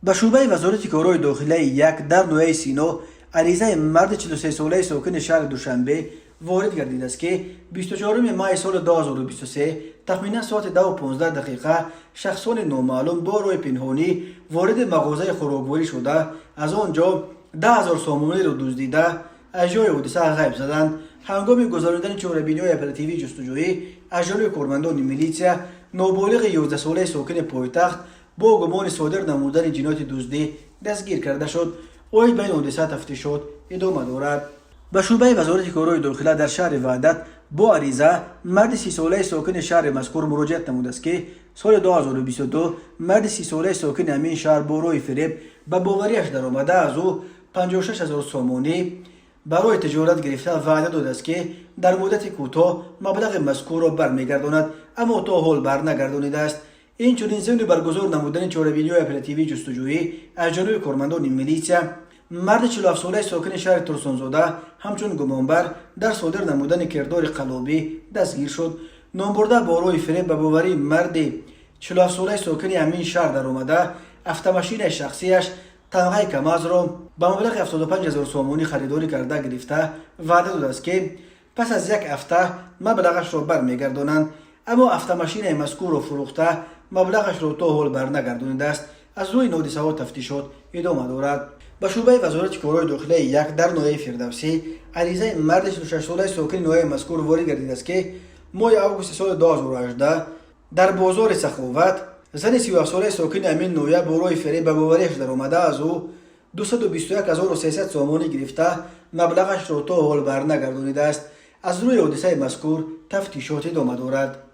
Ба шӯъбаи Вазорати корҳои дохилаи як дар ноҳияи Сино аризаи марди 43-солаи сокини шаҳри Душанбе ворид гардидааст, ки 24 майи соли 2023 тахминан соати 10:15 шахсони номаълум бо роҳи пинҳонӣ вориди мағозаи хӯрокворӣ шуда, аз он ҷо 10 000 сомониро дуздида, аз ҷои ҳодиса ғайб заданд. Ҳангоми гузаронидани чорабиниҳои оперативии ҷустуҷӯӣ аз ҷониби кормандони милитсия ноболиғи 11-солаи сокини пойтахт бо гумони содир намудани ҷинояти дуздӣ дастгир карда шуд. Оид ба ин ҳодиса тафтишот идома дорад. Ба шӯъбаи Вазорати корҳои дохила дар шаҳри Ваҳдат бо ариза марди 30-солаи сокини шаҳри мазкур муроҷиат намудааст, ки соли 2022 марди 30-солаи сокини ҳамин шаҳр бо роҳи фиреб ба бовариаш даромада, аз ӯ 56 ҳазор сомонӣ барои тиҷорат гирифта, ваъда додааст, ки дар муддати кӯтоҳ маблағи мазкурро бармегардонад, аммо то ҳол барнагардонидааст. Инчунин, зимни баргузор намудани чорабиниҳои оперативии ҷустуҷӯӣ аз ҷониби кормандони милитсия марди 47-солаи сокини шаҳри Турсунзода ҳамчун гумонбар дар содир намудани кирдори қаллобӣ дастгир шуд. Номбурда бо роҳи фиреб ба боварии марди 47-солаи сокини ҳамин шаҳр даромада, автомашинаи шахсияш тамғаи Камазро ба маблағи 75 ҳазор сомонӣ харидорӣ карда гирифта, ваъда додааст, ки пас аз як ҳафта маблағашро бармегардонанд, аммо автомашинаи мазкурро фурӯхта, маблағашро то ҳол барнагардонидааст. Аз рӯи ин ҳодисаҳо тафтишот идома дорад. Ба шӯъбаи Вазорати корҳои дохилаи як дар ноҳияи Фирдавсӣ аризаи марди 46-солаи сокини ноҳияи мазкур ворид гардидааст, ки моҳи августи соли 2018 дар бозори Саховат зани 37-солаи сокини ҳамин ноҳия бо роҳи фиреб ба бовариаш даромада, аз ӯ 221 300 сомонӣ гирифта, маблағашро то ҳол барнагардонидааст. Аз рӯи ҳодисаи мазкур тафтишот идома дорад.